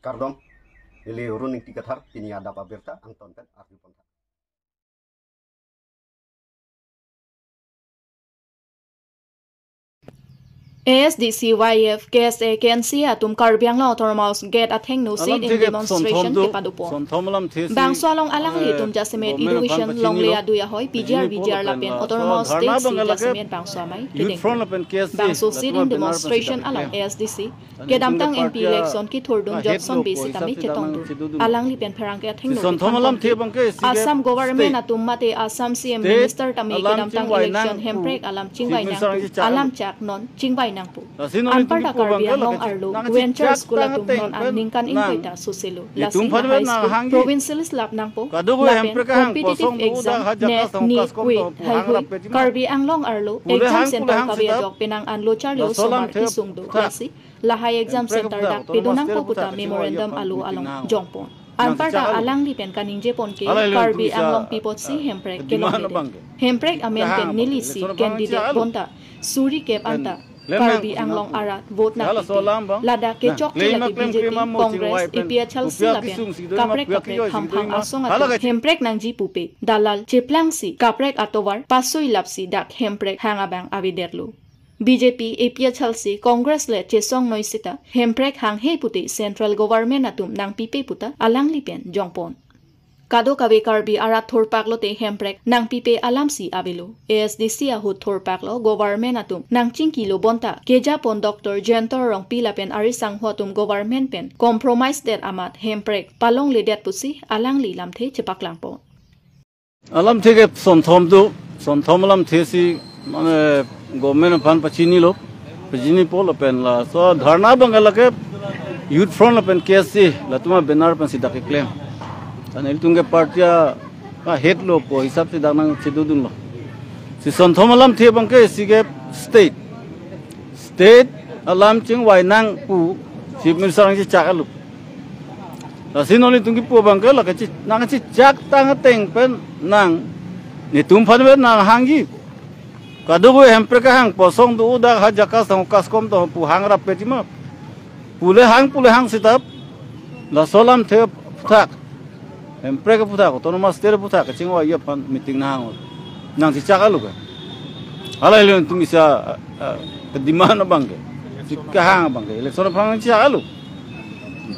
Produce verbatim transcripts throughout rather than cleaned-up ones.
Kardom, neli Arun Ingti Kathar, pini adap abirta angton pen arju pon tha. A S D C, Y F, K S A, K N C A atum Karbi Anglong Autonomous Gate athengno sit-in demonstration kepadopon. Bangso along alanglitum jasemet education longle adui ahoi P G R, V G R lapen Autonomous State si jasemet bangso amei kedeng. Bangso sit-in demonstration along A S D C kedamtang M P election kethurdun Johnson Bey sitame chetongdun. Alangli pen pherangke athengno kethon tangte Assam government atum mate Assam C M minister tame kedamtang election hemprek alam chingvai nangpu alam chak non chingvai nangpo. Anparta Karbi Anglong arlo venture school atum non an ningkan ingkoi ta soselo. Lasi lahai school provincialist lap nangpo lapen competitive exam NET, NEET, KUET haihui Karbi Anglong arlo exam center kave ajok penang an lo charli osomar kesung do. Lasi lahai exam center dak pedo nangpo puta memorandum alo along jongpon. Anparta alangli pen kaningjepon ke Karbi Anglong pi apotsi hemprek kelongledetlo. Hemprek amen pen nelisi candidate bonta suri kep anta Karbi Anglong arat vote nangpipe. Ladak kechokche lake B J P, Congress, A P H L C lapen kaprek kaprek hamphang asong atum hemprek nangji pupe dalal cheplangsi kaprek atovar pasoi lapsi dak hemprek hang abang avedetlo. B J P, A P H L C, Congress le chesong noi sita hemprek hanghe pute central government atum nangpipe puta alangli pen jongpon. Kadokave Karbi arat thurpak lote hemprek nangpipe alamsi avelo. A S D C ahut thurpak lo government atum nangchingkilo bonta kejapon Doctor Jayanta Rongpi lapen ari sangho atum government pen compromise det amat hemprek palongledet pusi alangli lamthe chepaklangpon. Alamthe ke sonthom do, sonthom alamthe si mane government aphan pachinilo, pachinipo lapen laso dharna abang lake Youth Front lapen K S A latum a-banner pensi dak keklem. Tan ilitum ke party a, a-head lo pu hisap si dak nangchedodunlo. Si sonthom alamthe abang ke isi ke state, state alam chingvai nang pu Chief Minister nangchechak alu. Lasi non ilitum kipu abang ke lake chi, nangchechak tang ateng pen nang netum aphan pen nanghangji. Kadokave hemprek kehang posong do udak ha JACAS tang KASCOM tang pu hangrap peti ma. Pule hang, pule hang sitap. Laso alamthe aphuthak, hemprek aphuthak, autonomous state aphuthak kachingvai aphan meeting nanghangot. Nangchechak alu ke. Hala ilitum isi a, a, demand abang ke, si kehang abang ke election aphrang nangchechak alu.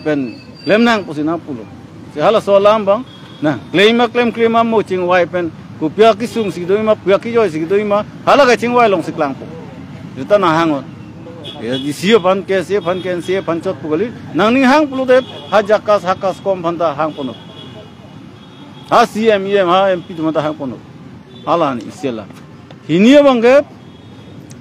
Pen klem nang pusi nangpulo. Si halaso alam abang na klem ma klem, klem ma mo chingvai pen kopi akesung si do ma, kopi akejoi si do ma, hala kachingvai alongsi klangpo. Sita nanghangot. A S D C aphan, K S A aphan, K N C A aphan chot pu kali. Nangning hang pulote ha JACAS, ha KASCOM aphan ta hangponnon. Ha C M, E M, ha M P atum aphan ta hangponnon. Hala ni isi alam. Hini abang ke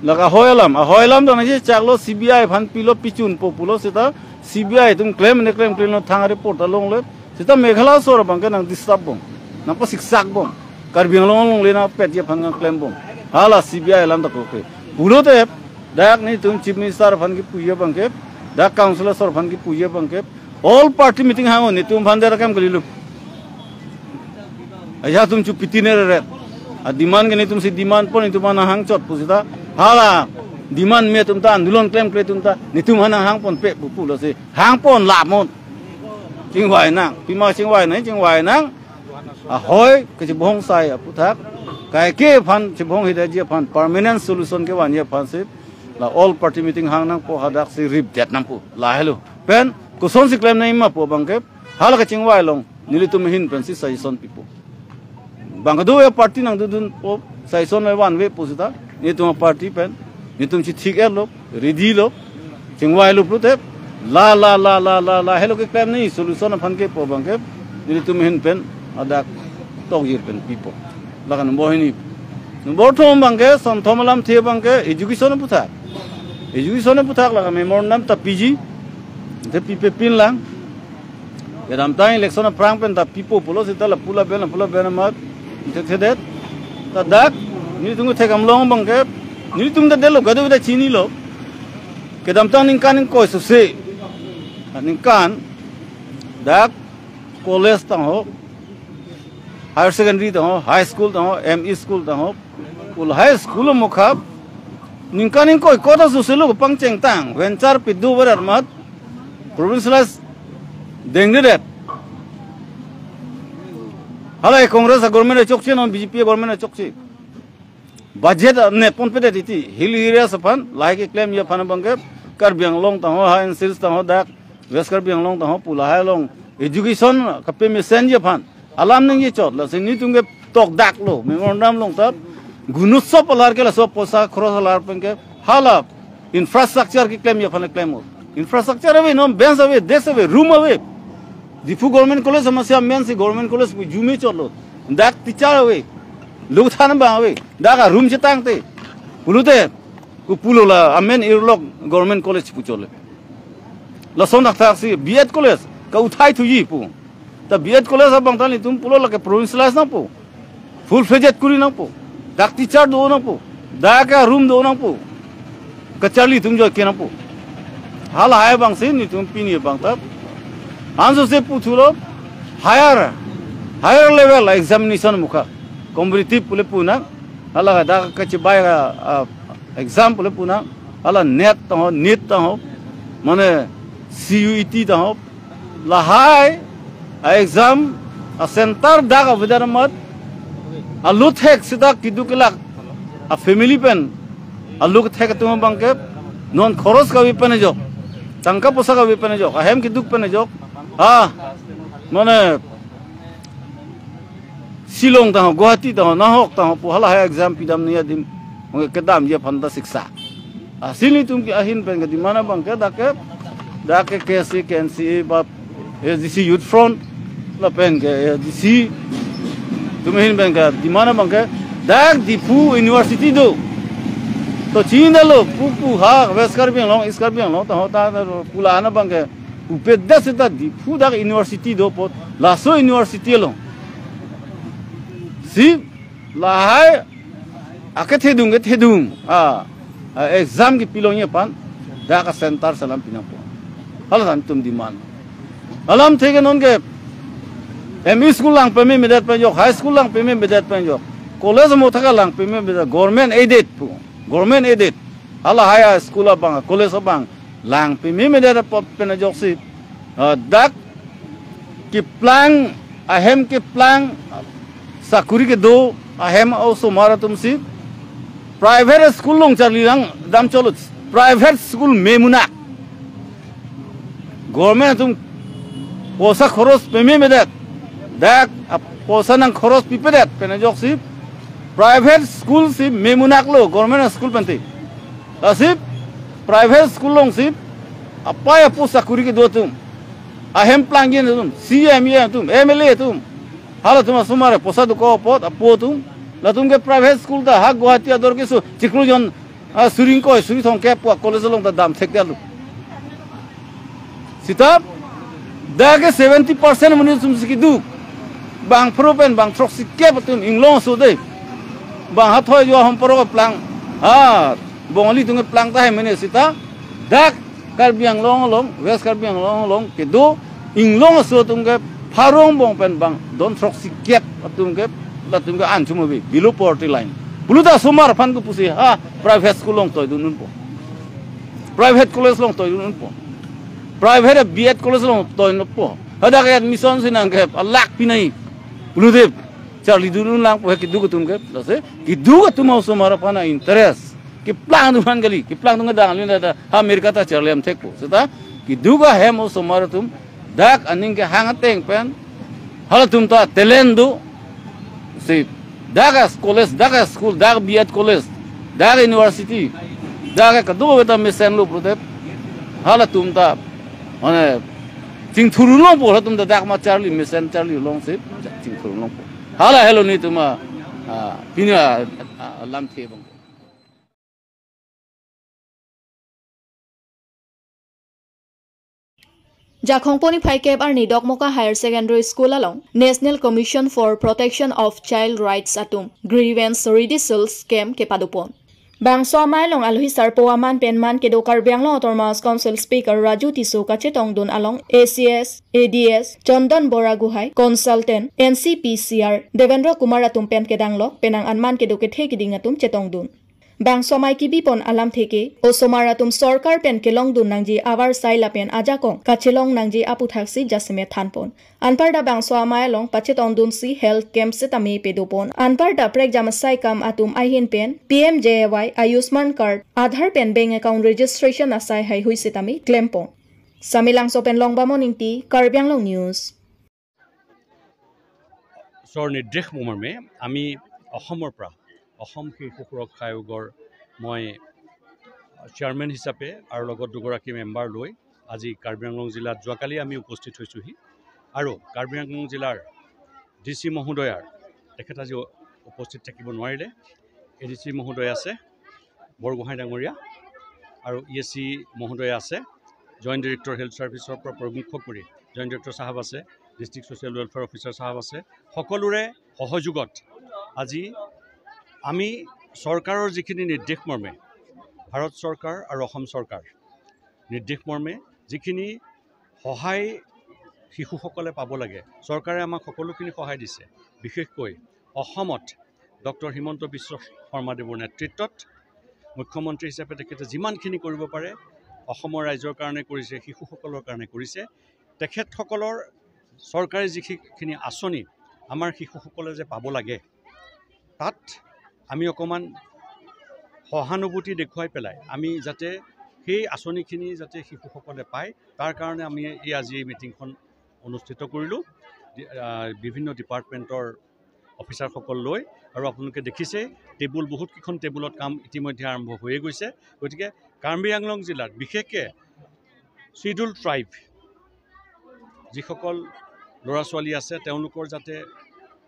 lake ahoi alam, ahoi alam ta nangchechaklo, C B I aphan pilo, pichunpo pulo sita C B I atum klem ne klem, klemlo, thang report ta longle. Sita Meghalaya asor abang ke nang disturb bom, nang pasiksak bom, Karbi Anglong along le nangpetji aphan nangklem bom. Hala C B I alam ta koke. Pulote dak netum Chief Minister aphan kipuji abang ke, dak Council asor aphan kipuji abang ke, all party meeting hango, netum aphan der akam kalilo. Ajat atum chu piti nereret. A-demand ke netum si demand pon, netum aphan nanghang chot pu sita. Hala demand me atum ta, andolon klemkle atum ta netum aphan nanghangponpe pu pulo si hangpon lamon. Chingvai nang, pima chingvai nang, chingvai nang. Ahoi kachebohong sai aphuthak, kaike aphan chebohong hidetji aphan, permanent solution kevanji aphan si la all party meeting hang nangpo, hadak si ripdet nangpo, lahelo. Pen kosonsi klem nangji ma pu abang ke hala kachingvai along nelitum ahin pensi suggestion pipo. Bang kadokave party nangdodunpo, suggestion le vanvepo sita, netum party pen netum si thik-etlo, ready lo, chingvailo pulote la, la, la, la, la, lahelo keklem nangji solution aphan ke pu abang ke nelitum ahin pen hadak tokjir pen pipo. Lake number hini. Number thom abang ke, sonthom alamthe abang ke education aphuthak. Education aphuthak lake memorandum ta piji, te pipepin lang. Kedamtang election aphrang pen ta pipo pulo sita lapu lapen, lapu lapen amat thethedet. Ta dak nelitum kethek amlong abang ke, nelitum ta detlo, kadokave ta chinilo. Kedamtang ningkan ingkoi sose, ningkan dak college tang ho, higher secondary tang ho, high school tang ho, M E school tang ho, ul high school mokha ningkan ingkoi kota soselo pangchengtang, venture pidu barat mat, provincialized Dengdedet. Halahai Congress a-government chokche, non B J P government chokche. Budget a-net ponpedet iti. Hill areas aphan, lahai keklemji aphan abangke, Karbi Anglong tangho, ha N C Hills tangho dak, West Karbi Anglong tangho pu lahai along education kapemesen ji aphan alam nangkechot, lasi nelitum ke tokdaklo, memorandum along ta, Gunotsav alar ke laso poisa khoros alar pen ke, hala infrastructure keklemji aphan klem-o. Infrastructure ave, non bench ave, desk ave, room ave. Diphu Government College amatsi amen si Government College pu arjume chotlo. Dak teacher ave. Luthan abang ave. Dak a-room chetangte, pulote, kopulo la amen irlok Government College pu chole. Lason thakthak si B Ed College ka uthai thuji pu. Ta B Ed College abang ta nelitum pulo lake provincialize nangpo. Full fledged kuri nangpo. Dak teacher do nangpo. Dak a-room do nangpo. Kacharli atum joike nangpo. Halahai abang si nelitum pini abang ta ansose puthulo, higher, higher level examination mukha, competitive pule pu nang. Hala dak kachibai a, a, exam pule pu nang. Hala NET tangho, NEET tangho, mane C U E T tangho, lahai a-exam a-center dak avedet amat, alo thek seta keduk kelak a-family pen, alo thek atum abangke non khoros kave pen ajok, tangka poisa kave pen ajok, ahem keduk pen ajok, ah, mane Shillong tangho, Guwahati tangho, nahok tangho pu halahai exam pidam ni adim, mane kedamji aphan ta siksa. Lasi nelitum ke ahin pen ke demand abangke dak ke, dak ke K S A, K N C A ba A D C Youth Front lapen ke A D C atum ahin pen ke demand abangke dak Diphu University do. To chinidetlo pu pu ha West Karbi Anglong, East Karbi Anglong tangho ta pu la-an abangke pupedet seta Diphu dak university do apot, laso university along si lahai akethedung kethedung a, a-exam kepilongji aphan dak a-center selam pi nangpo. Hala nelitum demand. Alamthe ke non ke M E school lang pememedet pen ajok, high school lang pememedet pen ajok, college mo thaka lang pememedet, government aided pu, government aided. Halahai a-school abang, college abang lang pememedet apot pen ajoksi, ah, dak keplang, ahem keplang, sakuri kedo ahem osomar atum si private school along charli lang dam chotlo. Private school memunak. Government atum poisa khoros pememedet, dak apoisa nangkhoros pipedet pen ajoksi private school si memunaklo government school pen te. Lasi private school along si apei apo sakuri kedo atum, ahem plangji atum, C E M, E M atum, M L A atum, halatum asomar poisa dokok apot apo atum, latum ke private school ta ha Guwahati ador keso chiklo jon, ah, suri ingkoi, suri thomkep pu a-college along ta dam thekdetlo. Seta dak ke seventy percent monit atum si keduk. Bang pharo pen bang throksikep atum inglong aso de. Bang hathoi jo hom paro keplang. Ha, Bongali atum keplang tahai mene seta dak Karbi Anglong along, West Karbi Anglong along kedo inglong aso atum ke pharo angbong pen bang don throksikep atum ke, latum ke anchum ave, below poverty line. Pulote asomar aphan ke pusi ha private school along toidun unpo. Private college along toidun unpo. Private B Ed college along toidun unpo. Hadak admission si nangkep alakh pinai. Pulote charlidun unlang po he keduk atum ke. Lasi keduk atum osomar aphan a-interest. Keplang atum aphan kali, keplang atum kedang alin ada ha America ta charli dam thekpo. Seta keduk ahem osomar atum dak aning kehang ateng pen halatum ta talent do. Si dak a-college, dak a-school, dak B Ed college, dak university, dak kadokave ta mesenlo pulote halatum ta, mane, chingthurlongpo, halatum ta dak ma charli, mesen charli along si chingthurlongpo. Hala helo nelitum a, a, pini a, a, alamthe abang. Jakhong poni phaikep arni Dokmoka Higher Secondary School along National Commission for Protection of Child Rights atum grievance redressal camp kepadopon. Bangso amei along alohi sarpo aman pen man kedo Karbi Anglong Autonomous Council Speaker Raju Tisso kachetongdun along A C S, A D S, Chandan Bora Gohai, Consultant, N C P C R, Devendra Kumar atum pen kedang lok penang an man kedo kethe kiding atum chetongdun. Bangso amei kebipon alamthe ke osomar atum sorkar pen kelongdun nangji avarsai lapen ajakong kachelong nangji aputhaksi jasemet thanpon. Anparta bangso amei along pachetongdunsi health camp setame padopon. Anparta prekjam asai kam atum ahin pen P M J A Y, Ayushman card, Aadhaar pen bank account registration asai haihui setame klempon. Samelangso pen Longbamon Ingti, Karbi Anglong News. চৰ নিৰ্দেশ মৰ্মে আমি অসমৰ পৰা অসম শিশু সুৰক্ষা আয়োগৰ মই চেয়াৰমেন হিচাপে আৰু লগত দুগৰাকী মেম্বাৰ লৈ আজি কাৰ্বি আংলং জিলাত যোৱাকালি আমি উপস্থিত হৈছোঁহি। আৰু কাৰ্বি আংলং জিলাৰ ডি চি মহোদয়াৰ, তেখেত আজি উপস্থিত থাকিব নোৱাৰিলে, এ ডি চি মহোদয় আছে বৰগোহাঁই ডাঙৰীয়া, আৰু ই এ চি মহোদয় আছে, জইণ্ট ডিৰেক্টৰ হেল্থ ছাৰ্ভিচৰ পৰা প্ৰমুখ কৰি জইণ্ট ডিৰেক্টৰ চাহাব আছে, ডিষ্ট্ৰিক্ট ছ'চিয়েল ৱেলফেয়াৰ অফিচাৰ চাহাব আছে, সকলোৰে সহযোগত আজি আমি চৰকাৰৰ যিখিনি নিৰ্দেশ মৰ্মে, ভাৰত চৰকাৰ আৰু অসম চৰকাৰ নিৰ্দেশ মৰ্মে যিখিনি সহায় শিশুসকলে পাব লাগে, চৰকাৰে আমাক সকলোখিনি সহায় দিছে। বিশেষকৈ অসমত ডক্টৰ হিমন্ত বিশ্ব শৰ্মাদেৱৰ নেতৃত্বত মুখ্যমন্ত্ৰী হিচাপে তেখেতে যিমানখিনি কৰিব পাৰে অসমৰ ৰাইজৰ কাৰণে কৰিছে, শিশুসকলৰ কাৰণে কৰিছে। তেখেতসকলৰ চৰকাৰী যিখিনি আঁচনি আমাৰ শিশুসকলে যে পাব লাগে, তাত আমি অকণমান সহানুভূতি দেখুৱাই পেলাই আমি যাতে সেই আঁচনিখিনি যাতে শিশুসকলে পায়, তাৰ কাৰণে আমি এই আজি এই মিটিংখন অনুষ্ঠিত কৰিলোঁ। ডি- আহ, বিভিন্ন ডিপাৰ্টমেণ্টৰ অফিচাৰসকল লৈ। আৰু আপোনালোকে দেখিছেই, টেবুল, বহুতকেইখন টেবুলত কাম ইতিমধ্যে আৰম্ভ হৈয়ে গৈছে। গতিকে কাৰ্বি আংলং জিলাত বিশেষকৈ শ্বিডিউল ট্ৰাইব যিসকল ল'ৰা ছোৱালী আছে, তেওঁলোকৰ যাতে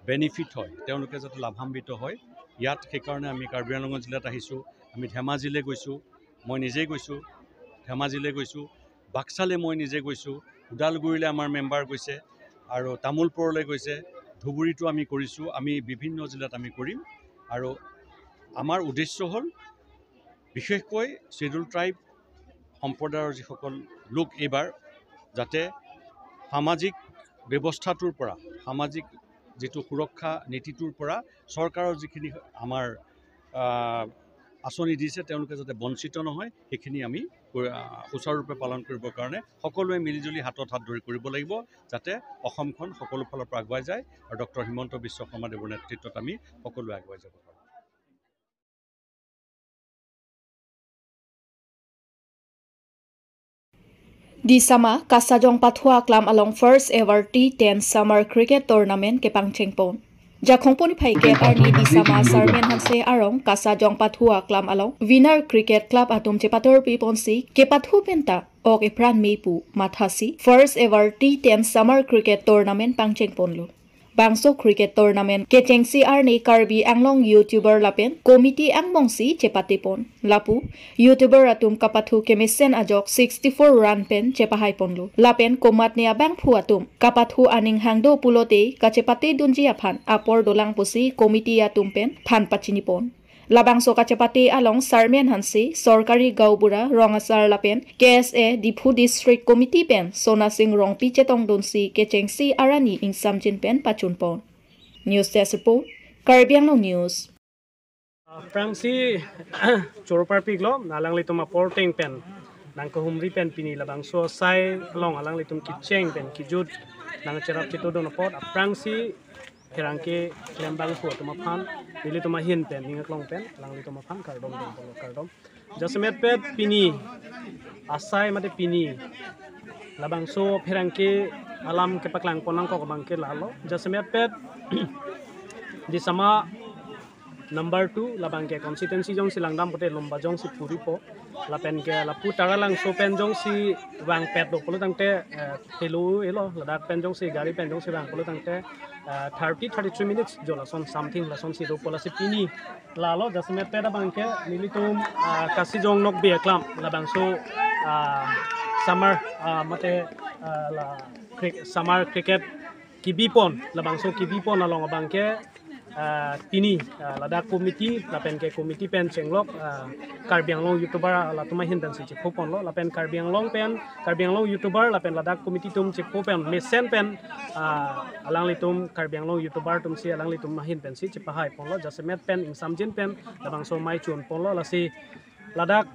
বেনিফিট হয়, তেওঁলোকে যাতে লাভান্বিত হয়, ইয়াত সেইকাৰণে আমি কাৰ্বি আংলং জিলাত আহিছোঁ। আমি ধেমাজিলৈ গৈছোঁ, মই নিজেই গৈছোঁ, ধেমাজিলৈ গৈছোঁ, বাক্সালৈ মই নিজে গৈছোঁ, ওদালগুৰিলৈ আমাৰ মেম্বাৰ গৈছে, আৰু তামুলপুৰলৈ গৈছে, ধুবুৰীতো আমি কৰিছোঁ, আমি বিভিন্ন জিলাত আমি কৰিম। আৰু আমাৰ উদ্দেশ্য হ'ল বিশেষকৈ শ্বিডিউল ট্ৰাইব সম্প্ৰদায়ৰ যিসকল লোক এইবাৰ যাতে সামাজিক ব্যৱস্থাটোৰ পৰা, সামাজিক যিটো সুৰক্ষা নীতিটোৰ পৰা চৰকাৰৰ যিখিনি আমাৰ আহ, আঁচনি দিছে, তেওঁলোকে যাতে বঞ্চিত নহয়, সেইখিনি আমি আহ, সুচাৰুৰূপে পালন কৰিবৰ কাৰণে সকলোৱে মিলিজুলি হাতত হাত ধৰি কৰিব লাগিব, যাতে অসমখন সকলো ফালৰ পৰা আগুৱাই যায়। আৰু ডক্টৰ হিমন্ত বিশ্ব শৰ্মাদেৱৰ নেতৃত্বত আমি সকলোৱে আগুৱাই যাব পাৰোঁ। Disama, Kasajong Pathua Aklam along first ever T ten Summer Cricket Tournament kepangchengpon. Jakhong puni phai ke arni Disama Sarmen Hanse arong Kasajong Pathua Aklam along Winner Cricket Club atum chepator piponsi kepathu penta ok epran mepu mathasi first ever T ten Summer Cricket Tournament pangchengponlo. Bangso cricket tournament kechengsi arni Karbi Anglong YouTuber lapen committee angbongsi chepatepon. Lapu YouTuber atum kapathu kemesen ajok sixty-four run pen chepahaiponlo. Lapen komatne abangphu atum kapathu aning hangdo pulote kachepatedunji aphan apor dolang pusi committee atum pen than pachinipon. Labangso kachepate along Sarmen Hanse, Sorkari Gaonbura, Rong Asar lapen K S A Diphu District Committee pen Sona Sing Rongpi chetongdunsi kechengsi arni ingsamjin pen pachunpon. News Desk Report, Karbi Anglong News. Aphrangsi choro parpiklo, alanglitum apor ateng pen nangkehumri pen pini labangso asai along alanglitum kecheng pen kejut nangcherap chetongdun apot aphrangsi pherangke klembangphu atum aphan, nelitum ahin pen, ning aklong pen, alanglitum aphan kardom dun apotlo, kardom. Jasemet pet pini asai mate pini labangso pherangke alam kepaklangpon nangkok abangke lalo. Jasemet pet Disama number two labangke constituency jongsi langdam pote Lumbajong si puripo. Lapen ke lapu Taralangso pen jongsi vangpet do pulo tangte, eh, helo elo ladak pen jongsi gari pen jongsi vang pulo tangte, eh, thirty, thirty-three minutes jo lason something lasonsi dopo, lasi pini lalo. Jasemet pet abangke nelitum, ah, Kasijong Nokbe Aklam labangso, ah, summer, ah, mate, ah, la cri- summer cricket kebipon, labangso kebipon along abangke ah, pini, ah, ladak committee lapen ke committee pen chenglok, ah, Karbi Anglong YouTuber latum ahin pensi chepho ponlo, lapen Karbi Anglong pen, Karbi Anglong YouTuber lapen ladak committee atum chepho pen mesen pen, ah, alanglitum Karbi Anglong YouTuber atumsi alanglitum ahin pensi chepahai ponlo, jasemet pen ingsamjin pen labangso amei chun ponlo, lasi ladak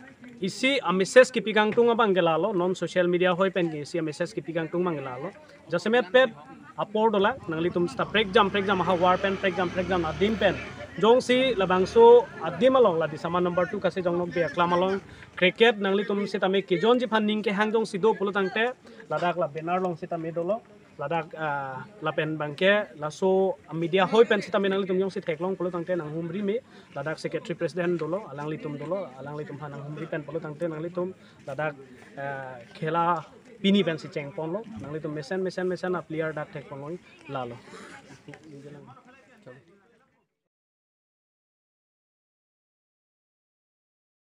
isi a-message kipi kangtung abang ke lalo, non social media ahoi pen ke isi a-message kipi kangtung abang ke lalo. Jasemet pen apor dolang, nanglitum seta prekjam prekjam ahavar pen prekjam prekjam adim pen, jongsi labangso adim along, la Disama number two Khasi Jonglokbi aklam along cricket nanglitum sitame kejonji aphan ning kehang jongsi do pulo tangte, ladak la banner along sitame dolo. Ladak, ah, lapen abang ke laso media ahoi pen sitame nanglitum jongsi theklong pulo tangte nanghumri me, ladak secretary president dolo, alanglitum dolo, alanglitum aphan nanghumri pen pulo tangte nanglitum ladak, ah, khela pini pensi cheng ponlo, nanglitum mesen mesen mesen a-player dak thek ponlo, lalo.